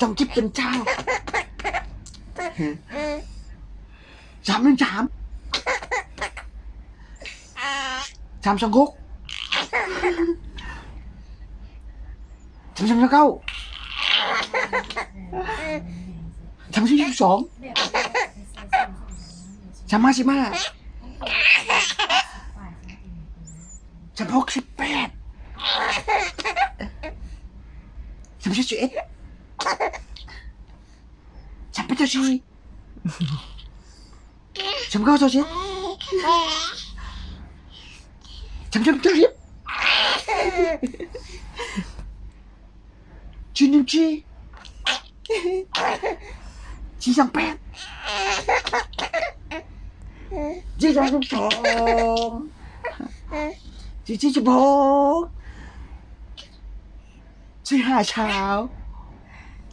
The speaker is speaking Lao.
ສາມສິບເປັນຊາວ ສາມເປັນສາມ ສາມສອງຫົກ ສາມສາມເກົ້າ ສາມສີ່ສິບສອງ ສາມຫ້າສິບຫ້າ ສາມຫົກສິບແປດ ສາມເຈັດສິບເອັດ ສາມແປດຊາວສີ່ ສາມເກົ້າຊາວເຈັດ ສາມສິບຊາວສິບ ສີ່ໜຶ່ງສີ່ ສີ່ສອງແປດ ສີ່ສາມສິບສອງ ສີ່ສີ່ສິບຫົກ ສີ່ຫ້າຊາວ